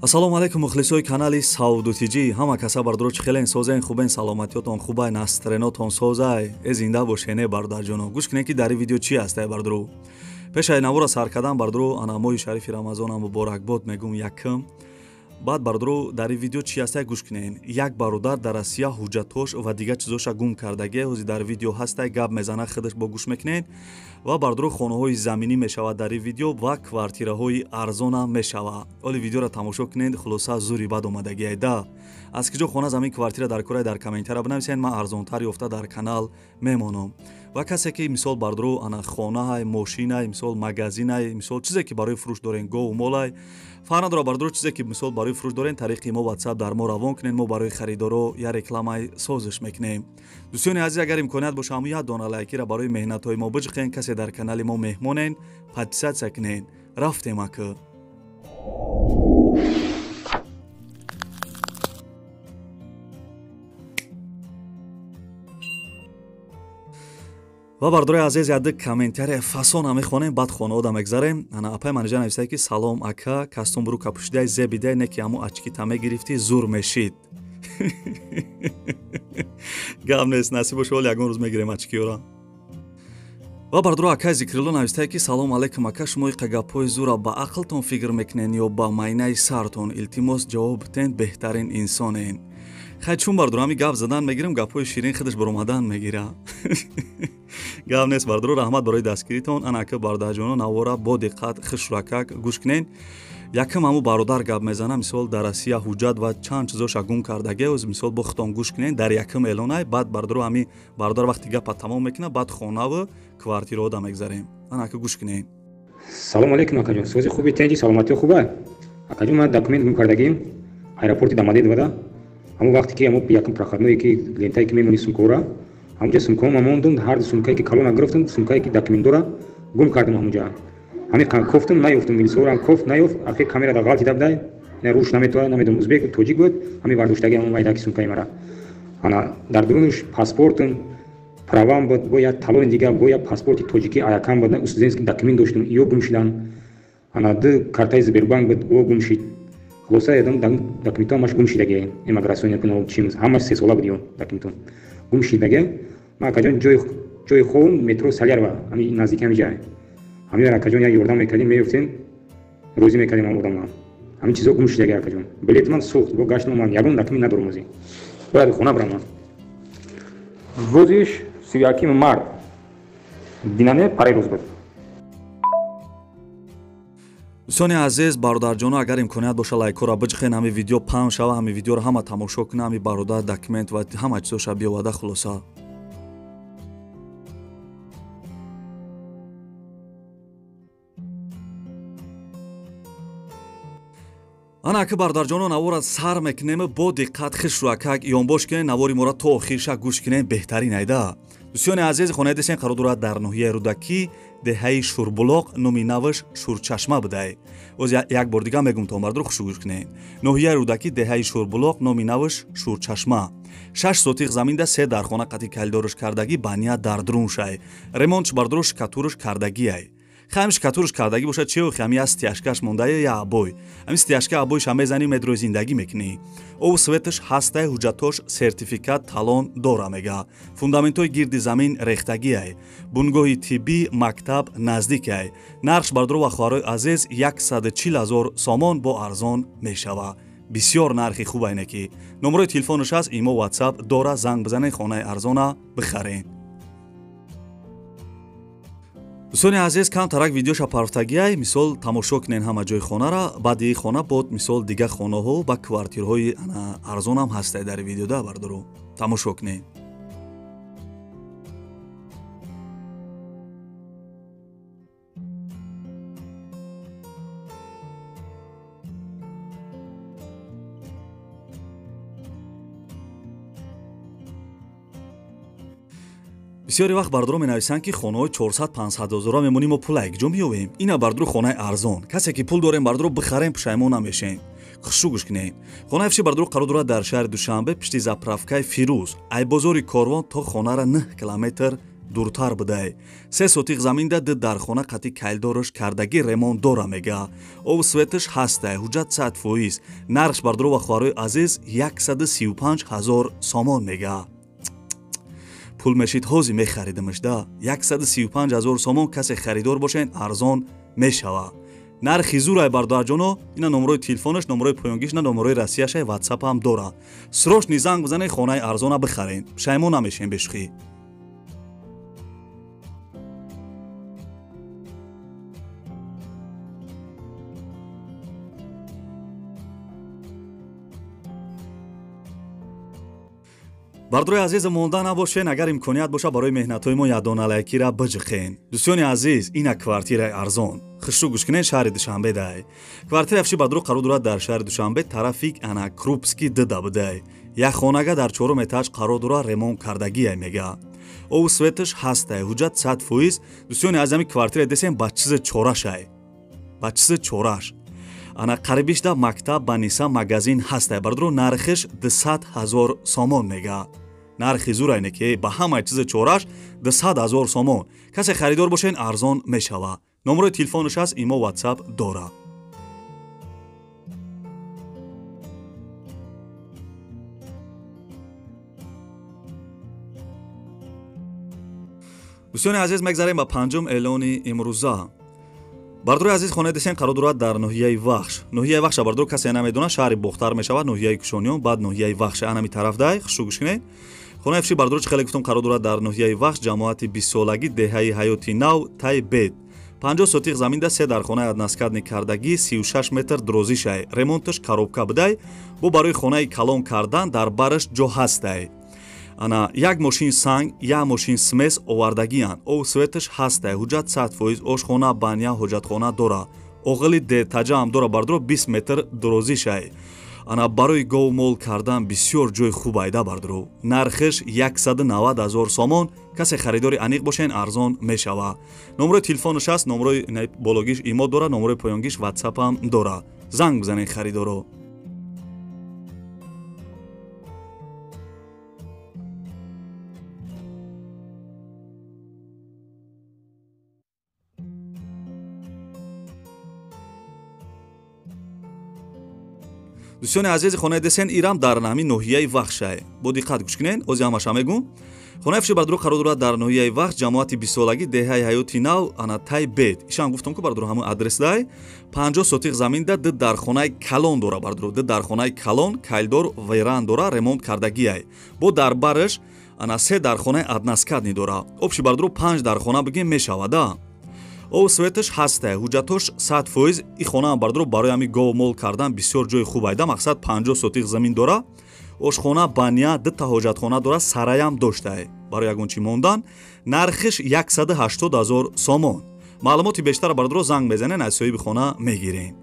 Ассалому алайкум мухлисои канали Савду ТЖ. Ҳама каса бардоро чӣ хелен созен, хубен, саломатиётон хубай, настроенотон созай. Э зинда бошене бародарҷоно. Гӯш кунед ки дар ин видео чӣ ҳастай бардоро. Пеш аз навора сар кардан бардоро, ана моҳи шарифи Рамазонам муборакбод мегум якм. Баъд бардоро дар ин видео чӣ ҳастай гӯш кунед. Як бародар дар Россия ҳуҷҷатҳош ва дигар чизоша гум кардагӣ, ҳозир дар видео ҳастай, гап мезана, худаш бо гӯш мекунед. Ва бардоро хонаҳои заминӣ мешавад дар ин видео ва квартираҳои арзонам мешавад. Оли видеоро тамошо кунед, хулоса зури бад омадагӣ айда. Аз киҷо хона замин квартира дар кораи дар комментария бинависед, ман арзонтар ёфта дар канал мемонам. Ва касе ки мисол бардоро ана хонаҳай, мошинай, мисол магазинай, мисол чизе ки барои фурӯш дорен, гову молай, фарқ надорад бардоро, чизе ки мисол барои фурӯш дорен, тариқи мо WhatsApp дар мо равон кунед, мо барои харидоро я рекламай созиш мекунем. Дӯстони азиз, агар имконият боша, ҳамун як дона лайкира барои меҳнатҳои мо биҷиқен, касе дар канали мо меҳмонен, подписатсия кунед. Рафтем ака. Ва бардорои азиз, яды комментария фасона мехонем, баъд хонаода мегзарем. Ана апай манижа нависае ки салом ака, кастум бурука пӯшидай, зебидай, не ки ҳамун очкита мегирифтӣ, зур мешид. Гап нест, насиб боша, ҳол ягон рӯз мегирем очкиёра. Ва бардоро акай Зикрилло навистае ки салом алайкум ака, шумо иқа гапҳои зура ба ақлтон фикр мекунед ё ба майнаи сартон? Илтимос ҷавоб битен, беҳтарин инсонен. Хай чун бардоро ҳами гап задан мегирам, гапҳои ширин худаш баромадан мегира. Гап нест бардоро, раҳмат барои дастгиритон. Ана ака бародарҷоно, навора бо диққат хушракак гӯш кунед. Якм ҳамун бародар гап мезана, мисол дар Россия ҳуҷҷат ва чанд чизоша гум кардагӣ, оз мисол бо худтон гӯш кунед, дар якм эълонай. Баъд бардоро ҳами бародар вақти гапа тамом мекунад, баъд хонаву квартираода мегзарем. Ана ака гӯш кунед. Салом алейкум акаҷон, сози хуби тенҷи, саломатиё хуба? Акаҷон, ман документ гум кардагим аэропорти Домодедово. Ҳамон вақте ки ҳамон якм проходное ки лентае ки мемонӣ сумкаора, ҳамонҷа сумкаома мондум, ҳар ду сумкае ки калона гирифтум, сумкае ки документдора гум кардам ҳамонҷа. Ҳамин кофтум, наёфтум, милисорам кофт, наёфт, ахир камерада ғалтида будай, руш наметоя, намедонам узбек, тоҷик буд, ҳамин бардоштаги ҳамон майдаки сумкаи мара. Ана дар дурунаш паспортум, правам буд, бо як талони дига, бо як паспорти тоҷикӣ аякам буд, студентский документ доштум, ё гум шудан. Ана ду картаи Сбербанк буд, о гум шид. Хулоса ядам документҳо ҳамаш гум шидаге, иммиграционный чимз ҳамаш се сола буд ё документҳо гум шидаге. Ман акаҷон ҷои хобам метро Салярова, ҳамин наздики ҳамин ҷай. Ҳамин акаҷон як ёрдам мекардем, меёфтем, розӣ мекардем ҳам одамам. Ҳамин чизо гум шидаге акаҷон. Билети ман сӯхт, бо гаштам ман ягон документ надорам озӣ. Бояд хона барам ман. Рӯзиш 31 март динане пари рӯз буд. Дӯстони азиз, бародарҷоно, агар имконият боша лайкҳоро биҷиқен, ҳамин видео паҳн шава, ҳамин видеоро ҳама тамошо кунад, ҳамин бародар документ ва ҳама чизоша биёвада. Хулоса ана ака бародарҷоно, навора сар мекунем, бо диққат хишрӯакак ёнбош кунед, навори мора то охирша гӯш кунед, беҳтарин айда. Дӯстони азиз, хонаи десен қарор дорад дар ноҳияи Рӯдакӣ, деҳаи Шурбулоқ, номи наваш Шурчашма будай. Оз як бор дига мегум то бардоро хушу гӯш кунед. Ноҳияи Рӯдакӣ, деҳаи Шурбулоқ, номи наваш Шурчашма. 6 сотиқ заминда 3 дархона қатъи калидорш кардагӣ, ба ният дар друн шай. Ремонтш бардоро шикатурш кардагиай. Хайм шикатурш кардагӣ бошад, чео хами я стяжкаш мондая я обой. Ами стяжка обойша мезанӣ, медрои зиндагӣ мекунӣ. Ов светаш ҳастай, ҳуҷҷатош сертификат талон дора мега. Фундаментҳои гирди замин рехтагиай. Бунгоҳи тиббӣ, мактаб наздикай. Нархш бардоро ва хоҳарои азиз 140 000 сомон бо арзон мешава. Бисёр нархи хубайне ки. Номерои телефонаш аст, имо WhatsApp дора, занг бизанед, хонаи арзона бихаред. Дӯстони азиз, камтарак видеоша парфтагиай, мисол тамошо кунед ҳама ҷои хонара, баъди хона бод мисол дига хонаҳо ва квартираҳои арзонам ҳастай дар видеода бардоро тамошо кунед. Бисёри вақт бардоро менависанд ки хонаҳои 400-500 ҳазора мемонем, мо пул якҷо меёбем. Ина бардоро хонаи арзон. Касе ки пул дорем бардоро бихарем, пушаймон намешем. Хушу гӯш кунем. Хонаи фиши бардоро қарор дорад дар шаҳри Душанбе, пишти заправкаи Фирӯз. Ай бозори Корвон то хонара 9 километр дуртар будай. 3 сотиқ заминда 2 дархона қати кайлдорш кардагӣ ремонт дора мега. Об светаш ҳастай, ҳуҷҷат 100%. Нархш бардоро ва хоҳарои азиз 135 000 сомон мега. Пул мешид ҳози мехаридимш да. 135 000 сомон касе харидор бошен арзон мешава. Нархи зурай бародарҷоно, ина номерои телефонаш, номерои поёнгиш, на номерои Россияшай, WhatsApp ҳам дора. Срочно занг бизанед, хонаи арзона бихарен. Пушаймон намешен бешухӣ. Бардорои азиз, монда набошен, агар имконият боша барои меҳнатҳои мо ядона лайкира биҷиқен. Дӯстони азиз, ина квартираи арзон. Хушрӯ гӯш кунед, шаҳри Душанбе дай. Квартира фши бадро қарор дорад дар шаҳри Душанбе, тарафи ана Крупский дда будай. Як хонага дар 4 этаж қарор дорад, ремонт кардагия мега. Об светаш ҳастай, ҳуҷҷат 100%. Дӯстони азиз, ами квартира десем ба чизи чорашай. Ба чизи чораш. Ана қарибишда мактаб, баниса, магазин ҳастай. Бардро нархиш 200 000 сомон мега. Нархи зурайне ки ба ҳамаи чизи чораш 200 000 сомон. Касе харидор бошен арзон мешава. Номерои телефонаш аст, имо WhatsApp дора. Дӯстони азиз, мегзарем ба панҷум эълони имрӯза. Бардорои азиз, хонаи десен қарор дорад дар ноҳияи Вахш. Ноҳияи Вахша бардор касе намедонад, шаҳри Бохтар мешавад, ноҳияи Кушониён, баъд ноҳияи Вахш анами тараф дай. Хушрӯ гӯш кунед. Хонаи фши бардор чӣ хеле гуфтам қарор дорад дар ноҳияи Вахш, ҷамоати 20-солагӣ, деҳаи Ҳаёти Нав, тай бед. 50 сотиқ заминда 3 дархонаи односкатный кардагӣ, 36 метр дрозишай. Ремонташ коробка будай. Бо барои хонаи калон кардан дар бараш ҷо ҳастай. Ана як мошин санг, як мошин смес овардагиянд. Об светаш ҳастай, ҳуҷҷат 100%, ошхона, баня, ҳоҷатхона дора. Оғили детаҷа ҳам дора, бардоро 20 метр дурозишай. Ана барои говмол кардан бисёр ҷои хуб айда бардоро. Нархиш 190 000 сомон. Касе харидори аниқ бошен арзон мешава. Номерои телефонаш аст, номерои бологиш имо дора, номерои поёнгиш WhatsApp ҳам дора. Занг бизанед харидоро. Дӯстони азизи, хонаи десен ирам дар ҳамин ноҳияи Вахшай. Бо диққат гӯш кунед, ози ҳамаша мегӯм. Хонаи фши бардоро қарор дорад дар ноҳияи Вахш, ҷамоати 20-солагӣ, деҳаи Ҳаёти Нав, ана тай бед. Ишам гуфтам ку бардоро ҳамон адрес дай. 50 сотиқ заминда 2 дархонаи калон дора бардоро. 2 дархонаи калон, кайлдор, веран дора, ремонт кардагиай. Бо дар бараш ана 3 дархонаи односкатный дора. Обши бардоро 5 дархона бигем мешавад, да. Об светаш ҳастай, ҳуҷҷатош 100%. И хонаам бардоро барои ҳами говмол кардан бисёр ҷои хуб айда. Мақсад 50 сотиқ замин дора. Ошхона, баня, 2 та ҳоҷатхона дора, сараям доштай. Барои ягон чӣ мондан. Нархиш 180 000 сомон. Маълумоти бештар бардоро занг мезанен, аз соҳиби хона мегирен.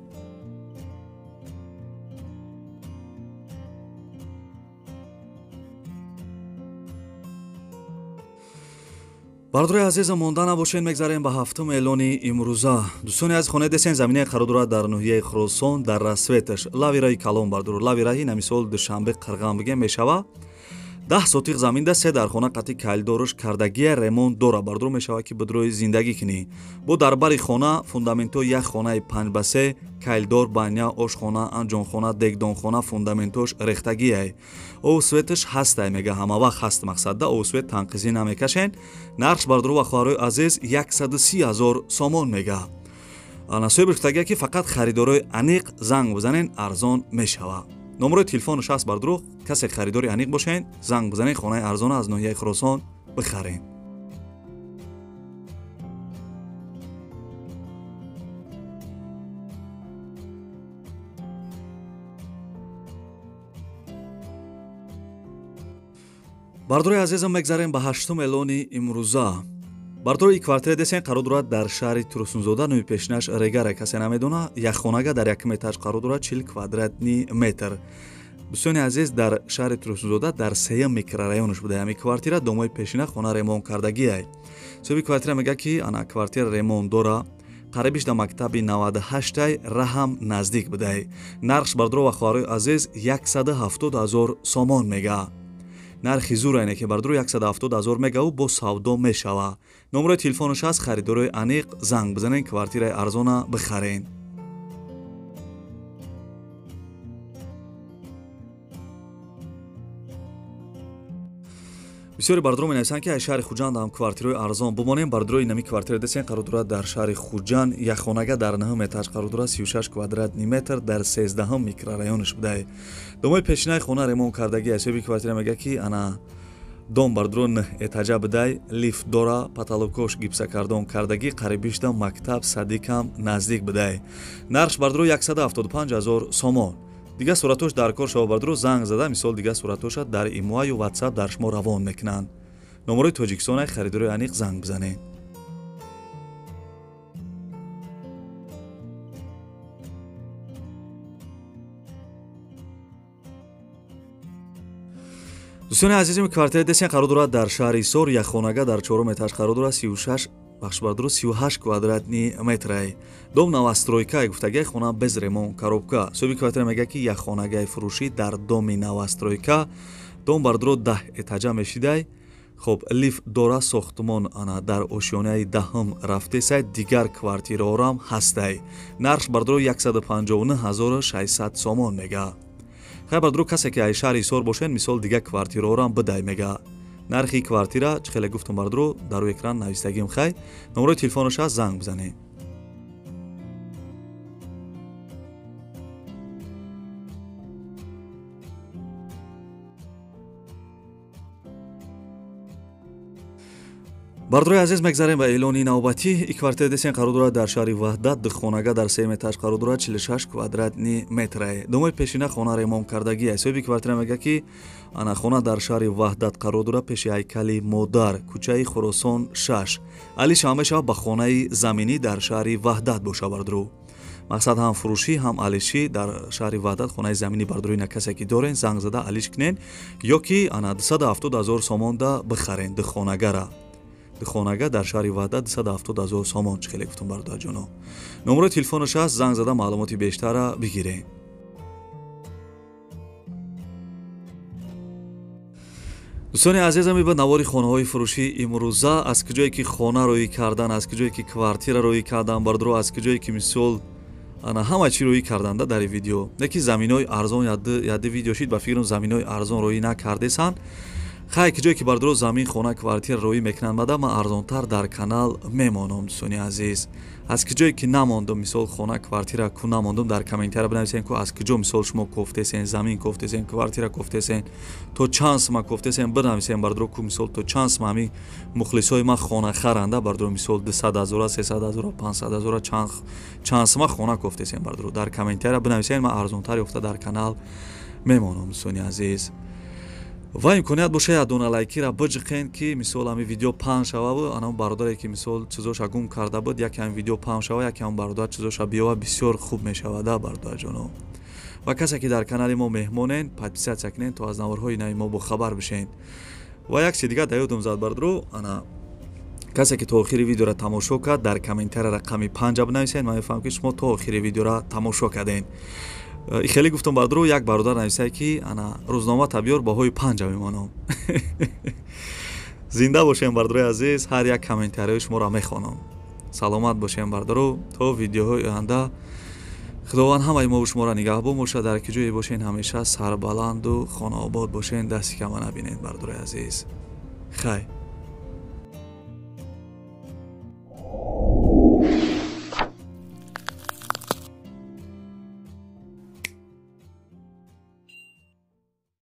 Бардорои азизам, монда набошед, мегзарем ба ҳафтум эълони имрӯза. Дӯстони азиз, хонаи десен заминаи қарор дорад дар ноҳияи Хуросон, дар Рассветаш. Лави раҳи калон бардоро, лави раҳи намисол Душанбе Қирған бигем мешава. 10 сотиқ заминда 3 дархона қати кайлдорш кардагия, ремонт дора. Бардоро мешава ки бидрои зиндагӣ кунӣ. Бо дар бари хона фундаментҳо як хонаи 5 ба 3, кайлдор, баня, ошхона, анҷонхона, дегдонхона, фундаментҳош рехтагиай. Об светаш ҳастай мега, ҳама вақт ҳаст мақсадда, об свет танқизӣ намекашен. Нархш бардоро ва хоҳарои азиз 130 000 сомон мега. Ана соҳиби гуфтагия ки фақат харидорои аниқ занг бизанен, арзон мешава. Номерои телефонаш аст бардоро, касе харидори аниқ бошен, занг бизанед, хонаи арзона аз ноҳияи Хуросон бихарен. Бардорои азизам, мегзарем ба ҳаштум эълони имрӯза. Бардорои квартира десен қарор дорад дар шаҳри Турсунзода, номи пешинаш Регара, касе намедона, як хонага дар якум этаж қарор дорад, 40 квадратный метр. Дӯстони азиз, дар шаҳри Турсунзода дар сеюм микрорайонаш буда ҳамин квартира, домои пешина хона ремонт кардагиай. Соҳиби квартира мегӯяд ки ана квартира ремонт дора, қарибиш да мактаби 98-ай, раҳам наздик будай. Нархш бардоро ва хоҳарои азиз 170 000 сомон мега. Нархи зур айне ки бардуро 170 ҳазор мегаву бо савдо мешава. Номерои телефонаш ҳаст, харидорои аниқ занг бизанен, квартираи арзона бихарен. Бисёри бардуро менависанд, ки аз шаҳри Хуҷанд ҳам квартираҳои арзон бимонем. Бардурои инами квартира десен қарор дорад дар шаҳри Хуҷанд, якхонага дар 9 этаж қарор дорад, 36 квадратный метр дар 13 микрорайонаш будай. Домои пешинаи хона ремонт кардагӣ. Ҳисоби квартира мега, ки ана дом бардуро 9 этажа будай, лифт дора, потолокош гипсокартон кардагӣ, қарибишда мактаб, садикам наздик будай. Нархш бардуро 175 ҳазор сомон. Дигар суратош дар кор шава бардуро, занг зада, мисол, дигар суратоша дар имоа ё ватсап дар шумо равон мекунанд. Номерои Тоҷикистон, харидорои аниқ занг бизанед. Дӯстони азизим, квартираи десен қарор дорад дар шаҳри Ҳисор, якхонага дар чорум этаж қарор дорад, 36, бахш бардуро, 38 квадратный метрай. Дом новостройка гуфтагиай, хона без ремонт, коробка. Соҳиби квартира мегӯяд, ки якхонагаи фурӯшӣ дар доми новостройка. Дом бардуро 10 этажа мешидай. Хоб, лифт дора, сохтмон ана дар ошёнаи даҳум рафтесай, дигар квартираҳорам ҳастай. Нархш бардуро 159 600 сомон мега. Хай бардуро, касе ки ай шаҳри Ҳисор бошед, мисол, дигар квартираҳорам бидай мега. Нархи квартира чӣ хеле гуфтум бардуро, дар рӯи экран навистагим. Хай, номерои телефонаш ҳаст, занг бизанед. Бардорои азиз, мегзарем ба эълони навбатӣ. И квартира десен қарор дорад дар шаҳри Ваҳдат, духонага дар сеюм этаж қарор дорад, 46 квадратный метрае. Домои пешина хона ремонт кардагӣ. Ҳисоби квартира мегӯяд, ки ана хона дар шаҳри Ваҳдат қарор дорад, пеши ҳайкали модар, кӯчаи Хуросон 6. Алиш ҳам мешавад, ба хонаи заминӣ дар шаҳри Ваҳдат боша бардуру. Мақсад ҳам фурӯшӣ, ҳам алишӣ дар шаҳри Ваҳдат хонаи заминӣ. Бардурои на касе ки дорен, занг зада алиш кунен ё ки ана 270 ҳазор сомонда бихарен духонагара. Хонага дар шаҳри Ваҳдат 270 ҳазор сомон, чӣ хеле гуфтум бародарҷоно. Номерои телефонаш ҳаст, занг зада маълумоти бештарра бигирем. Дӯстони азизам, иба навори хонаҳои фурӯшии имрӯза. Аз куҷое ки хона рӯӣ кардан, аз куҷое ки квартира рӯӣ кардан бардуро, аз куҷое ки мисол ана ҳама чӣ рӯӣ карданда дар видео. Неки заминои арзон яди видео шид, ба фикрам, заминои арзон рӯӣ накардесанд. Хай, ки ҷое ки бардуро замин, хона, квартира рӯӣ мекунанд, мада ман арзонтар дар канал мемонам. Дӯстони азиз, аз куҷое ки намондум, мисол, хона, квартира ку намондум, дар комментария бинависен, ку аз куҷо, мисол, шумо кофтесен, замин кофтесен, квартира кофтесен, то чанд сума кофтесен, бинависен бардуро, ку мисол то чанд сума ҳамин мухлисои ман хона харанда бардуро, мисол, 200 ҳазора, 300 ҳазора, 500 ҳазора, чанд сума хона кофтесен бардуро, дар комментария бинависен, ман арзонтар ёфта дар канал мемонам. Дӯстони азиз, ва имконият боша, як дона лайкира биҷиқен, ки мисол ҳамин видео паҳн шававу анам бародаре ки мисол чизоша гум карда буд, яке ҳамин видео паҳн шава, яке ҳам бародар чизоша биёва, бисёр хуб мешавада бародарҷоно. Ва касе ки дар канали мо меҳмонен, подписаться кунен, то аз наворҳои нави мо бохабар бишен. Ва як чи дигар да ёдум зад бардро, ана касе ки то охири видеора тамошо кард, дар комментария рақами панҷа бинависед, ман мефаҳмам, ки шумо то охири видеора тамошо кардем. Хеле гуфтам бардро, як бародар нависае, ки ана рӯзнома табиёр, баҳои панҷа мемонам. Зинда бошем, бардорои азиз, ҳар як комментарияи шуморо мехонам. Саломат бошем бардоро, то видеоҳои оянда. Худованд ҳамаи мову шуморо нигаҳбон бошад. Дар ки ҷое бошен, ҳамеша сарбаланду хонаобод бошен, дасти кама набинед, бардорои азиз. Хайр.